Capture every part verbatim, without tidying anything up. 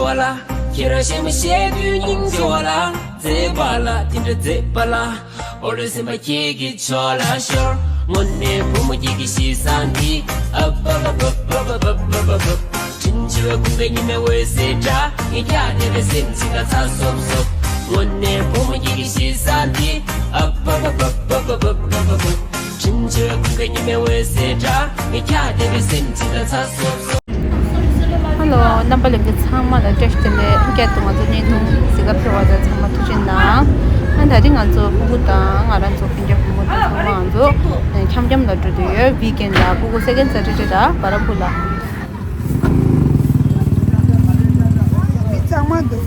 བ་ལ། ཁྱེད་རང་ཞེ་མ་ཞེ་དུས་སྙིང་རྗེ་བ་ལ། མཛེས་པ་ལ་དེ་འདྲ་མཛེས་པ་ལ། འོ་ལོ་སེམས་པ་ཁྱེད་ཀྱི་ཕྱོགས་ལ་ཤོར། དངོས་གནས་བུ་མོ་ཁྱེད་ཀྱི་གཤིས་བཟང་འདི། ཨ་བ་བ་བ། དྲིན་ཆེ་བའི་ཁུངས་པའི་ཉི་མའི་འོད་ཟེར་འདྲ། ངས་ཀྱང་དེ་བས་སེམས་ཅིག་ལ་ཚ་སོབ་སོབ། དངོས་གནས་བུ་མོ་ཁྱེད་ཀྱི་གཤིས་བཟང་འདི། ཨ་བ་བ་བ། དྲིན་ཆེ་བའི་ཁུངས་པའི་ཉི་མའི་འོད་ཟེར་འདྲ། ངས་ཀྱང་དེ་བས་སེམས་ཅིག་ལ་ཚ་སོབ་སོབ། ཧ་ལོ། རྣམ་པ་ལྷན་རྒྱས་ཚང་མ་ལ་བཀྲ་ཤིས་བདེ་ལེགས། སྐད་དུ་ང་ཚོ་བརྙན་ཐུང་གཟིགས་ག་ཕེབས་པ་དང་ཚང་མ་ཐུགས་རྗེ་གནང་། ཨ་ད་རིང་ང་ཚོ་སྤུ་གུ་དང་ང་རང་ཚོ་སྤུན་ཀྱག་བུ་མོ་དང་ཚང་མ་ང་ཚོ་འཁྱམ་འཁྱམ་ལ་འགྲོ་འདོད་ཡོད། ཝིག་ཨེན་ལ་སྤུ་གུ་སེ་ཀེན་ཌི་སེ་ཊར་ཌེ་ལ་བ་ར་པུ་ལ། མི་གཙང་མ་འདུག་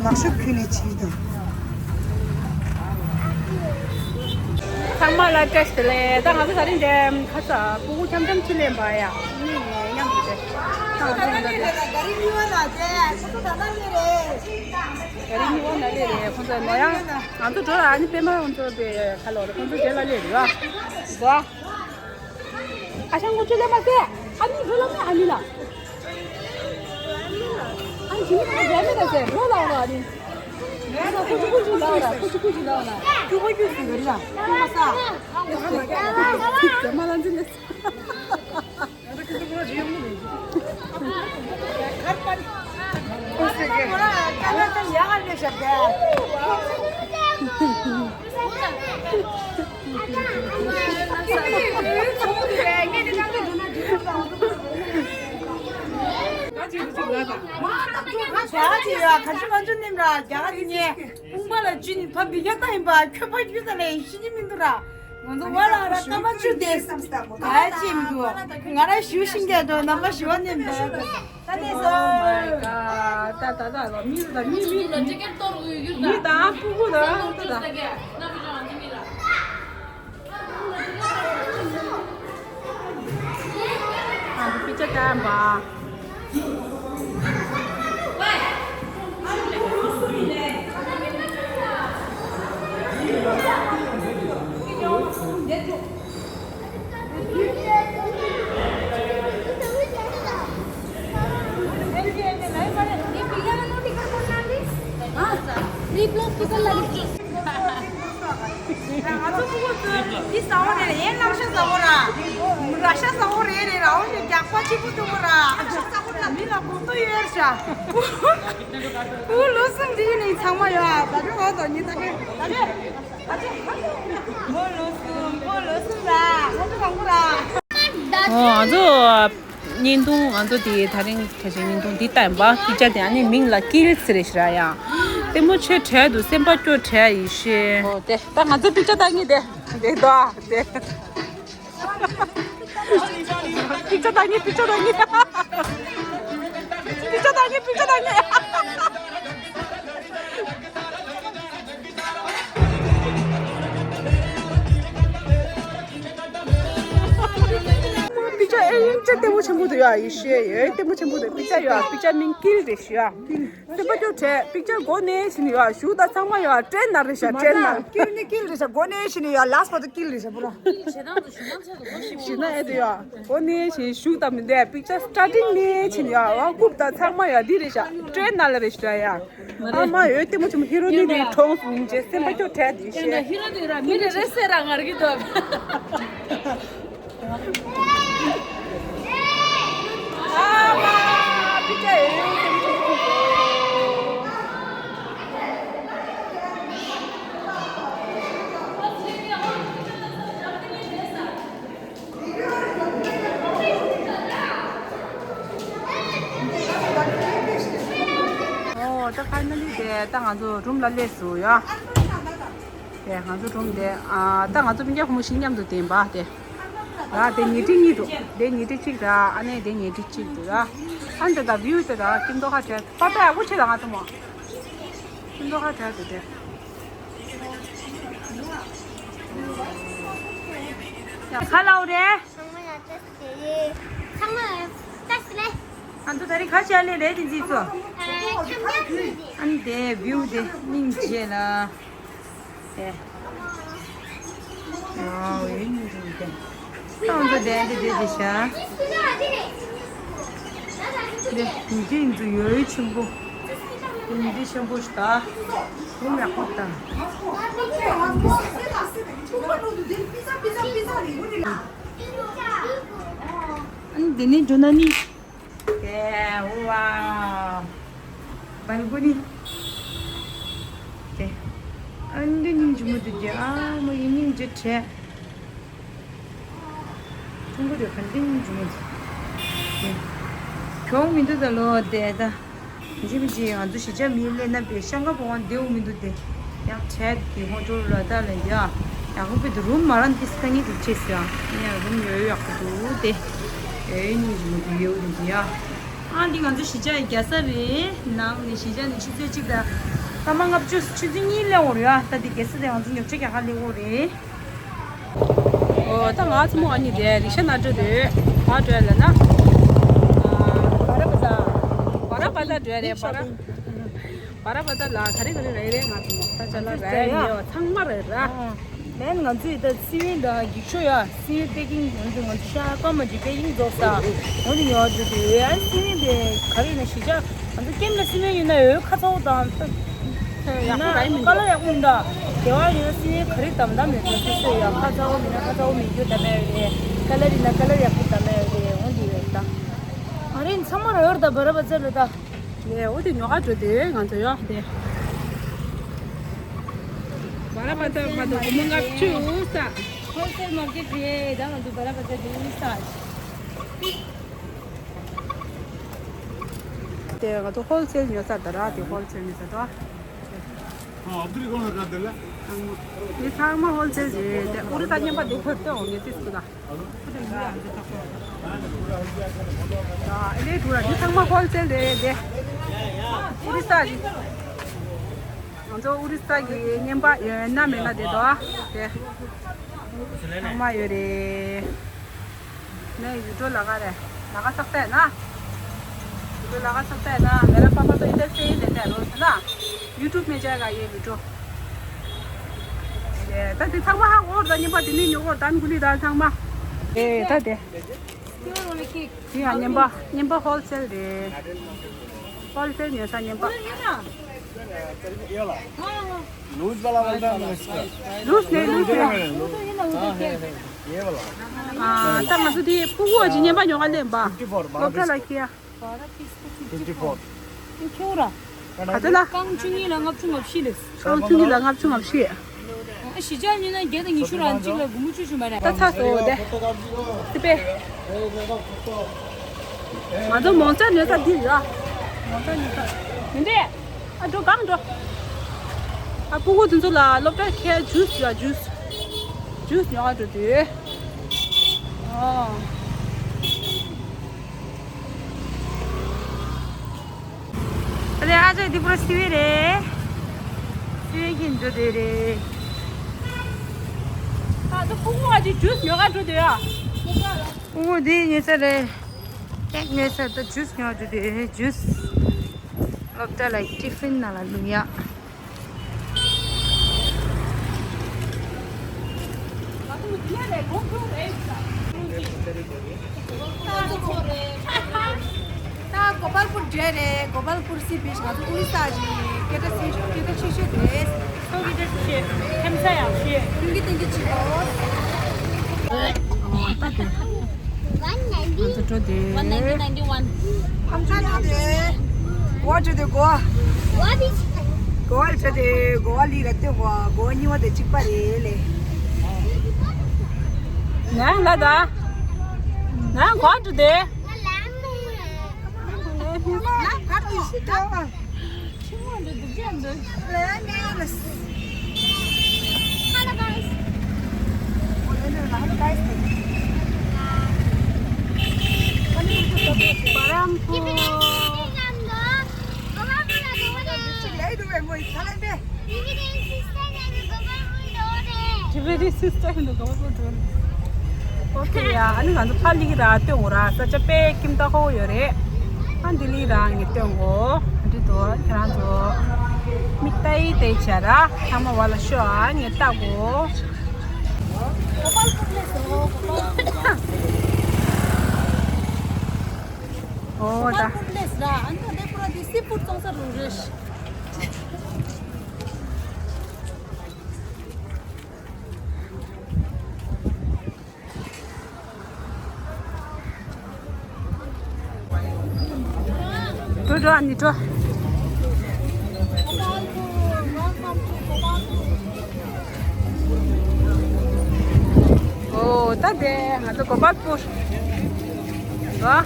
ལག་ཤུབས་ཁུར་ནས་ཕྱིན་འདུག་ཚང་མ་ལ་བཀྲ་ཤིས་བདེ་ལེགས། ད་ང་ཚོ་ད་རིང་འདི་ཁ་ས་སྤུ་གུ་འཁྱམ་འཁྱམ་ཅི་ལེན་པ་ཡ། གཉིས་ནས་མཉམ་དུ་བྱས། ད་ང་ཚོ་ད་ལྟ་ག་རི་གཉིས་པ་ན་བྱས། ཁོ་ཚོ་ད་ལྟ་སླེབས་རེད། ག་རི་གཉིས་པ་ན་སླེབས་རེད། ཁོ་ཚོ་ནོར་ཡང་ང་ཚོ་འགྲོ་ལ། ཨ་ནི་པད་མ་ཁོ་ཚོ་དེ་ཁ་ལོ་རེད། ཁོ་ཚོ་རྗེས་ལ་སླེབས་རེད་བ། ཨ་ཞང་ངོ་ཆུ་ལེན་མ་ཟེར། ཨ་ནི་འགྲོ་ལ་མེད། ཨ་ནི་ལ། ཨ་ནི་ཇི་མི་ཁ་རྒྱ་མེད་ན་ཟེར། འགྲོ་ལ་འོ་ལ། ཨ་ནི་ཁོ་ཆུ་ཁོ་ཆུ་ལ་འོ་ལ། ཁོ་ཆུ་ཁོ་ཆུ་ལ་འོ་ལ། ཁྱུ་ཁོ་ཁྱུ་ཟེར་ག་རི་ལ། ཁྱུ་ཁ་ས། རྒྱ་མ་ལ་འཛིན་ལེ། ང་ཚོ་བ་ལ་ར་སྐར་མ་བཅུ་དེ་ང་ར་ཞུ་ཤིང་རྒྱ་འགྲོ་ནམ་པ་ཞུ་བ་ནེམ་འདུག་ད་ནས་སོ། Oh my god. ད་ད་ད་ལོ་མི་ད་མི་མི་མི་ད་ཕྲུ་གུ་ད་ད་ད། ཨ་ནི་པི་ཅ་ཏམ་པ། ང་ཚོ་ཕྲུ་གུ་ཚོ་འདི་ཟ་བོ་རེད། ཡན་ལག་ཤ་ཟ་བོ་ར། ར་ཤ་ཟ་བོ་རེད་རེད། ར་འོ་ནི་རྒྱགས་པ་གཅིག་པུ་འདུག་ར། མི་ལ་གོ་ཐོས་ཡོད་ཤ། བུ་ལོ་གསུམ་འདི་ནི་ཚང་མ་ཡོད། ད་ཆོག་ཨོ་ཏོ་ཉི་ད་གེ་ད་གེ། བུ་ལོ་གསུམ། བུ་ལོ་གསུམ་ར། ང་ཚོ་གང་གོ་ར། ཨོ་ང་ཚོ། བརྙན་ཐུང་ང་ཚོ་དེ་ད་རིང་ཁ་ཤས་བརྙན་ཐུང་འདི་བལྟས་པ། པི་ཅ་དེ་ཨ་ནི་མིང་ལ་ཀིལ་ཟེར་རེད་ཤག་ར། ཡང་ལྟད་མོ་ཆེ་དྲགས་འདུག་སེམས་པ་སྐྱོ་དྲགས་ཡིན་ཤེས། ཨོ་དེ་ད་ང་ཚོ་པི་ཅ་ལྟ་མཁན་དེ་དེ་དོ་དེ། པི་ཅ་ལྟ་མཁན། པི་ཅ་ལྟ་མཁན། པི་ཅ་ལྟ་མཁན། པི་ཅ་ལྟ་མཁན། པི་ཅ་ཨེ་ཡིན་ཅ་ལྟད་མོ་ཆེན་པོ་འདུག་ཡ། ཡེ་ཤེས་ཡོད། ལྟད་མོ་ཆེན་པོ་འདུག་པི་ཅ་ཡོད། པི་ཅ་མིང་ཀིལ་རེད་ཤག་ཡ། སེམས་པ་སྐྱོ་དྲགས། པི་ཅ་མགོ་ནས་བྱས་ནས་ཡ། གཞུག་ད་ཚང་མ་ཡ་ཀྲེན་ནར་རེད་ཤག་ཀྲེན་ནར། ཀིལ་ནི་ཀིལ་རེད་ཤག་མགོ་ནས་བྱས་ནས་ཡ། ལཱསི་བར་དུ་ཀིལ་རེད་ཤག་བུ་ར། ཞེ་ན་ཨེ་དེ་ཡ། མགོ་ནས་བྱས་གཞུག་ད་མི་འདས། པི་ཅ་སི་ཊར་ཊིང་ནས་བྱས་ནས་ཡ། ཨ་རྐུབ་ད་ཚང་མ་ཡ་འདི་རེད་ཤག་ཀྲེན་ནར་རེད་ཤག་ཡ། ཨ་མ་ཡོད། ལྟད་མོ་ཆེན་པོ། ཧི་རོ་ནི་དེ་གྲོངས་སོང་། ཅེས་སེམས་པ་སྐྱོ་དྲགས་དེ་ཤེས། ཧི་རོ་དེ་ར་མི་རེ་རེ་སེ་ར་ངར་གི་འདུག་ཨ་མ་པི་ཅ་ཡོད། ལྟད་མོ་ཆེན་པོ། ཨོ་ད་ཕའི་ནལ་ལི་དེ་ད་ང་ཚོ་རུམ་ལ་སླེབས་སོང་ཡ། དེ་ང་ཚོ་རུམ་དེ་ཨ་ད་ང་ཚོ་སྤུན་ཀྱག་བུ་མོ་བཞི་མཉམ་དུ་བསྡད་པ་དེ། ཨ་དེ་ཉལ་ཁྲི་གཉིས་འདུག་དེ་ཉལ་ཁྲི་གཅིག་ར། ཨ་ནི་དེ་ཉལ་ཁྲི་གཅིག་འདུག་ར། ཨ་ནི་དེ་ད་བིའུ་དེ་ད་ཁྱིམ་ཐོག་ཁ་བྲལ། པ་པ་ཡག་པོ་བྱེད་ད་ང་ཚོ་མོ། ཁྱིམ་ཐོག་ཁ་བྲལ་འདུག་དེ། ཡ་ཁ་ལའོ་རེད། ཚང་མ་ཡང་བཀྲ་ཤིས་བདེ་ལེགས། ཚང་མ་བཀྲ་ཤིས་བདེ་ལེགས། ང་ཚོ་ད་རེས་ག་ཅི་ལ་སླེབས་རེད་དེ་ཅི་ཚོ། ཨ་འཁྱམ་འཁྱམ་ཞིག་རེད། ཨ་ནི་དེ་བིའུ་དེ་སྙིང་རྗེ་ལ། དེ། ཨ་འོ་སྙིང་རྗེ་དེ། ང་ཚོ་དེ་དེ་དེ་དེ་ཤ། འདི་འདི་འདི་ཡོད་ཆེན་པོ། འདི་འདི་ཆེན་པོ་ཞིག་ད། རུམ་ཡག་པོ་ད། ཨ་ནི་འདི་ནི་འགྲོ་ན་ནི། དེ་ཝའོ། བལ་ཀོ་ནི། དེ། ཨ་ནི་འདི་སྙིང་རྗེ་མོ་འདུག་གི། ཨ་མ་ཡི་སྙིང་རྗེ་བྲལ། ཀྲུང་གོ་དེ་ག་འདྲ་ཡིན་ཀྱི་མོད། གྱོང་མི་འདུག་ད་ལོ་དེ་ད། ཇི་མི་ཇི་ང་ཚོ་གཞིས་ཆགས་མི་སླེབས་ན་པའི་ཤང་ཀ་པོ་ཝང་བདེའུ་མི་འདུག་དེ། ཡང་འཕྲལ་གྱི་ཧོང་ཀྲོ་ལ་ད་ལ་ཡ། ཡང་ཁོ་པའི་དུ་རུམ་མ་རང་དེ་སི་ཁ་ཉིད་དུ་ཆེ་སི་ཡ། ཡང་རུམ་ཡོད་ཡག་པོ་འདུག་དེ། ཡོད་ཉིད་ཀྱི་མོད་དུ་ཡོད་འདུག་ཡ། ཨ་འདི་ང་ཚོ་གཞིས་ཆགས་རྒྱ་ས་རེད། ནང་ནས་གཞིས་ཆགས་ནས་ཆུ་ཚོད་གཅིག་དང་། སྐར་མ་ལྔ་བཅུ་ཆུ་ཚོད་གཉིས་སླེབས་འོང་རེད་ཡ། ད་དེ་རྒྱ་ས་དེ་ང་ཚོ་ཉོ་ཆ་རྒྱག་ག་སླེབས་འོང་རེད། ཨོ། ད་ང་ཚོ་མོ་ཨ་ནི་དེ་རིག་ཤ་ན་འགྲོ་དུས་ག་འགྲོ་ལ་ན། བ་ར་པ་ད། བ་ར་པ་ད་འགྲོ་རེད། བ་ར། བ་ར་པ་ད་ལ་ག་རེ་ག་རེ་རེད་རེད། ང་ཚོ་མོ་ད་ཅ་ལག་རེད་ཡོད་ཚང་མ་རེད་ར། ལན་ང་ཚོས་ད་སི་ཝིན་དང་འགྱིག་ཤོག་ཡ། སི་ཝིན་པེ་ཀིང་ང་ཚོ་ང་ཚོ་ཤ་སྐམ་མ་གྱི་པེ་ཀིང་རྫོགས་ས། འོ་དེ་ཉོ་འགྲོ་དུས་ཡ་སི་ཝིན་དེ་ག་རེ་ཡིན་ན་གཞིས་ཆགས། ང་ཚོ་ཀེམ་ལ་སི་ཝིན་ཡོད་ན་ཡོད་ཁ་ཚ་བོ་དང་། ཡག་པོ་ར་ཡིན་མི་འདུག་ཀ་ལར་ཡག་པོ་མི་འདུག་དེ་བ་ཡིན་ན་སི་ཝིན་ག་རེ་དམ་དམ་ཡོད་དུས་སི་སོ་ཡ། ཁ་ཚ་བོ་མིན་ན་ཁ་ཚ་བོ་མི་རྒྱུ་དམ་ཡོད་རེད། ཀ་ལར་ཡིན་ན་ཀ་ལར་ཡག་པོ་དམ་ཡོད་རེད། འོ་འདི་རེད་ད། ང་རེ་ཚང་མ་ར་ཡོད་ད། བ་ར་པ་ཚ་རེད་ད། ལས་འོ་དེ་ཉོ་ག་འགྲོ་དེ་ང་ཚོ་ཡོད་དེ། བ་ར་པ་ཚ་ང་ཚོ་སྒོར་མོ་ལྔ་བཅུ་ས། ཧོལ་སེལ་མར་ཀེ་ཊི་རེད་ད། ང་ཚོ་བ་ར་པ་ཚ་དེ་ཡིན་ས། དེ་ང་ཚོ་ཧོལ་སེལ་ཉོ་ས་ད་ར། དེ་ཧོལ་སེལ་ཉོ་ས་ད། འདི་ཚང་མ་ཧོལ་སེལ་རེད་དེ། ཨུ་རི་ད་རྙིང་པ་དེ་ཁོ་སྟོན་འོང་ངེས་ཏིས་ཀུ་ད། ཨ་ལེ་དུ་ར་འདི་ཚང་མ་ཧོལ་སེལ་རེད་དེ། ཨུ་རི་ས་རེད། ང་ཚོ་ཨུ་རི་ས་གི་རྙིང་པ་ཡོད་ན་མེད་ན་དེ་དོ་དེ་ཚང་མ་ཡོད་རེད། ནས་ཡུ་ཊུབ་ལ་ག་རེ་ལ་ག་ཚག་ཚད་ན། ཡུ་ཊུབ་ལ་ག་ཚག་ཚད་ན་མེ་ར་པ་པ་དོ་ཨི་ཏེ་སེ་ལེ་ཏེ་རོ་སེ་ན། ཡུ་ཊུབ་མེ་ཇ་ག་ཡེ་ཡུ་ཊུབ། ཨེ་ད་དེ་ཚང་མ་ཧ་གོ་ད་རྙིང་པ་དེ་ནི་ཉོ་གོ་ད་ནི་གུ་ལི་ད་ཚང་མ། ཨེ་ད་དེ། དེ་ཡང་རྙིང་པ་རྙིང་པ་ཧོལ་སེལ་རེད། ཧོལ་སེལ་ཉོ་ས་རྙིང་པ། लूज वाला बोलता है हम इसको। लूज नहीं, लूज नहीं। ये वाला। ཨ་ད་ང་ཚོ་དེ་ཕྲུ་གུ་ཅིག་རྙིང་པ་ཉོ་ག་སླེབས་པ། ལོ་ཀྲ་ལ་ཁྱེར། ཕིབ་ཊི་ཕོར། ཁྱེར་ར། ག་ཚོད་ལ། རྐང་བཅུ་གཉིས་ལ་ལྔ་བཅུ་ང་བཞི་ལས། རྐང་བཅུ་གཉིས་ལ་ལྔ་བཅུ་ང་བཞི། ཨ་གཞིས་ཆགས་ཉོས་ན་བརྒྱ་དང་ཉི་ཤུ་ར་གཅིག་ལ་སྒོར་མོ་བཅུ་བཅུ་མ་རེད། ད་ཚ་སོ་དེ། སི་པེ། ང་ཚོ་མོ་ཙ་ཉོས་ས་འདི་ར། མོ་ཙ་ཉོས་ས། མི་འདྲེ། ཨ་འགྲོ་གང་འགྲོ། ཨ་ཕྲུ་གུ་དེ་ཚོ་ལ་སློབ་གྲྭར་ཁྱེར་ཇུས་ཡ་ཇུས། ཇུས་ཉོ་ག་འགྲོ་དུས། ཨོ། ཨ་ལེ་ཨ་ཅག་འདི་པུ་ར་སི་ཝི་རེད། སི་ཝི་གིན་འགྲོ་དེ་རེད། ད་ད་ཕྲུ་གུ་ཨ་ཅག་ཇུས་ཉོ་ག་འགྲོ་དེ་ཡ། ཕྲུ་གུ་འདི་ཉོས་ས་རེད། ཀེག་ཉོས་ས་ད་ཇུས་ཉོ་ག་འགྲོ་དེ་རེད་ཇུས། སློབ་གྲྭ་ལ་ཏི་ཕིན་ནང་ལ་བླུག་ཡ། ད་གོ་པལ་པུར་འདྲ་རེད། གོ་པལ་པུར་སི་བིཆ་ང་ཚོ་ཨུ་རི་ས་ཞིག་སྐད་གྲགས་ཆེ་ཤོས་སྐད་གྲགས་ཆེ་ཤོས་རེད། ཁྱིམ་ས་ཡག་ཤོས། ཁྱིམ་གྱི་སྟེང་གི་ཆེ་ལོ། ང་ཚོ་འགྲོ་དེ། One ninety, ninety-one. ཨམ་ཆི་འགྲོ་དེ། གོ་བ་འགྲོ་དེ་གོ་བ། What is གོ་བ་འགྲོ་དེ་གོ་བ་ལི་ར་ཏེ་གོ་བ་གོ་བ་གཉིས་པ་དེ་གཅིག་པ་རེད་ལེ། ང་ལ་ད། ང་གོ་བ་འགྲོ་དེ། ང་ལ་ང་ག་དུས་ཤི་ད། Hello guys. Hello guys. Tibetan sister in the government door. ཨོ་ཁེ་ཡ། ཨ་ནི་ང་ཚོ་ཕར་ལི་གི་ར་སྟོན་གོ་ར། ས་ཆ་དཔེ་ཁྱིམ་ཐག་ཁོ་ཡོད་རེད། ཨ་འདི་ལི་རང་གི་སྟོན་གོ་འདི་དོ་ཁྱེད་རང་ཚོ་མིག་ཏའི་ཏའི་བྱ་ར་ཚང་མ་བ་ལ་ཤོ་ཨ་ངས་ལྟ་གོ། ཨོ་ད། ཕུར་ལེས་ར་ཨན་ཏོ་དེ་པུ་ར་དེ་སི་ཕུར་ཙོང་ས་རུ་རེ་ཤི། འགྲོ་འགྲོ་ཨ་ནི་འགྲོ། ཨོ་ད་དེ་ང་ཚོ་གོ་པལ་པུར། ཨ།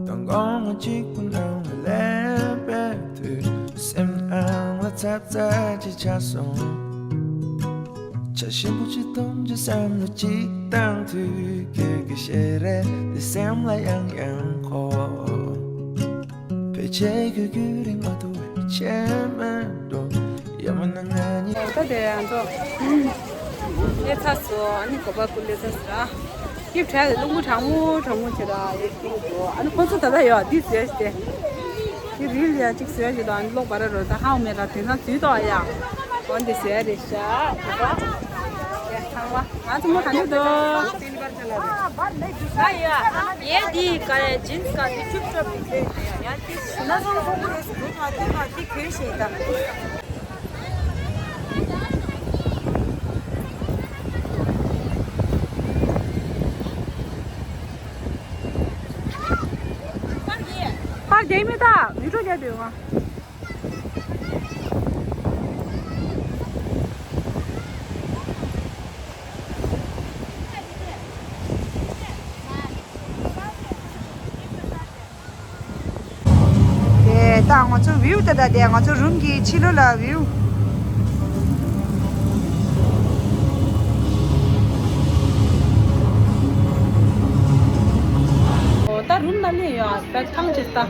དང་གོང་གཅིག་པུ་ནང་ལ་སླེབས་པའི་དུས། སེམས་ནང་ལ་ཚབ་ཚ་ཅིག་ཆགས་སོང་། བྱ་ཞིམ་པོ་ཅིག་འཐུང་རྒྱུ་བསམ་བློ་ཅིག་བཏང་དུས། ཁྱོད་ཀྱི་ཞལ་རས་འདི་སེམས་ལ་ཡང་ཡང་འཁོར། ཕལ་ཆེར་ཁྱོད་རྒྱུན་རིང་མ་ཐུབ་པའི་ཆེས་མེད་འགྲོ། ཡ་མ་ན་ང་གཉིས། ད་དེ་ང་ཚོ་སླེབས་ཚར་སོང་། ཨ་ནི་གོ་པལ་པུར་སླེབས་ཚར་སོང་ར། སྐྱིབས་བྲལ་ཏེ་རླུང་བུ་གྲང་མོ་གྲང་མོ་བྱེད་ར་ཡོད་ཀྱི་འདུག་ཨ་ནི་ཁོ་ཚོ་ད་ལྟ་ཡོད་འདི་བཟོས་ཏེ། འདི་རིལ་ཡ་གཅིག་བཟོས་ཀྱི་འདུག་ཨ་ནི་གློག་འབར་ར་རོ་ད་ཧའོ་མེད་ར་དེང་སང་འཛུལ་ཏོ་ཨ་ཡ། འོ་འདི་བཟོས་རེད་ཤག་ཡ་ཚང་མ་ང་ཚོ་མོ་ག་འདྲ་འདུག་ཨ་ཡ། ཡས་འདི་ག་རེ་ཇིན་སི་ག་འདི་ཁྱུག་ཁྱུག་འདི་བཟོས་ཡ་འདི་ན་སོང་སོང་པོ་རེད་ཟེར་འདུག་ཨ་འདི་ག་འདི་གོན་ཤེས་ད། པར་རྒྱག་མི་ད་བི་ཌིའོ་རྒྱག་འདོད་ང་། དེ་ད་ང་ཚོ་བིའུ་དེ་ད་དེ་ང་ཚོ་རུམ་གྱི་ཕྱི་ལོགས་ལ་བིའུ། ཨོ་ད་རུམ་ནང་ལ་ཡོད་ད་ཐང་ཆད་ད།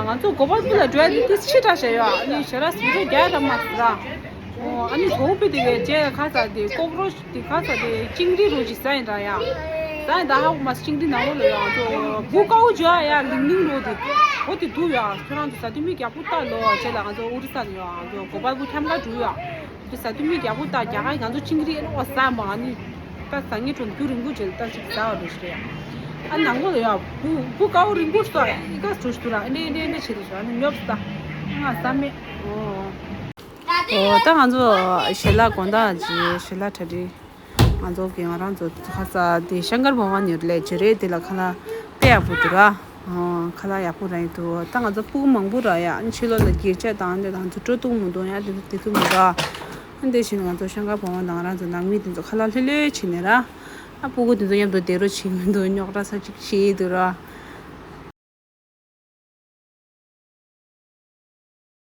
ང་ཚོ་གོ་པལ་པུར་ལ་འགྲོ་ཡ་དེ་ཏིས་ཕྱི་དྲགས་བྱས་ཡོད། ཨ་ནི་ཞེ་དྲགས་བི་ཌིའོ་རྒྱག་ཡ་ད་མ་ཟེར་ར། ཨོ་ཨ་ནི་གོ་པལ་པུར་དེ་གའི་རྗེས་ཁ་ས་དེ་ཀོག་རོ་ཆ་དེ་ཁ་ས་དེ་ཅིང་རི་རོ་ཅིག་ཟ་ཡིན་ར་ཡ། ཟ་ཡིན་ད་ཧ་གོ་མ་སོང་། ཅིང་རི་ནང་ལོགས་ལ་ཡོད། ཨ་ཚོ་བུ་ཀའུ་འཇོ་ཡ་ཡ་ལིང་ལིང་རོ་དེ་འོ་དེ་འདུག་ཡ། ཁྱོད་རང་ཚོ་ཟ་དུས་མི་རྒྱག་པོ་ལྟ་ལོ་བྱས་ལ། ང་ཚོ་ཨོ་རི་ས་ནས་ཡོད། ཨ་ཚོ་གོ་པལ་པུར་ཁྱམས་ཁ་འགྲོ་ཡ། དེ་ཟ་དུས་མི་རྒྱག་པོ་ལྟ་རྒྱ་གར་ང་ཚོ་ཅིང་རི་ཨེ་ནོ་ཟ་མ་ཨ་ནི་ད་ཟ་ངེས་འགྲོ་རྒྱུ་རིང་པོ་བྱས་ལ་ད་ཅིག་ཟ་བ་རེད་ཟེར་ཡ། ཨ་ནང་ལོགས་ལ་ཡ་བུ་བུ་ཀའུ་རིང་པོ་སོ་ཨི་ག་སོ་ཞུ་ར་ཨེ་འདྲ་ཨེ་འདྲ་ཨེ་འདྲ་བྱས་རེད་ཟེར། ཨ་ནི་ཉོབ་ས་ད་ང་ཟ་མེད། ཨོ། ཨོ་ད་ང་ཚོ་ཞལ་ལག་དགོང་དག་ཅིག་ཞལ་ལག་གྲ་སྒྲིག་ང་ཚོ་གི་ང་རང་ཚོ་ཁ་ས་དེ་ཤང་ཀར་བྷ་ཝན་ཡོད་ལས་བྱེད་རེད། དེ་ལ་ཁ་ལག་དཔེ་ཡག་པོ་འདུག་ར། ཨོ་ཁ་ལག་ཡག་པོ་རང་ཡིན་འདུག་ད་ང་ཚོ་སྤུ་གུ་མང་པོ་ར་ཡ། ཕྱི་ལོགས་ལ་སྒེར་ཆས་དང་དེ་དང་ཚོ་སྤྲོ་བཏུང་མི་འདུག་ཡ། དེ་ཚོ་དེ་ཚོ་མི་འདུག་ཨ་དེ་བཞིན་ང་ཚོ་ཤང་ཀར་བྷ་ཝན་དང་ང་རང་ཚོ་ནང་མི་དེ་ཚོ་ཁ་ལག་ལྷོད་ལྷོད་བྱས་ནས་ར། ཨ་སྤུ་གུ་དེ་ཚོ་མཉམ་དུ་བསྡད་རོགས་བྱེད་མི་འདུག་རྙོག་དྲ་ས་ཅིག་བྱེད་འདུག་ར།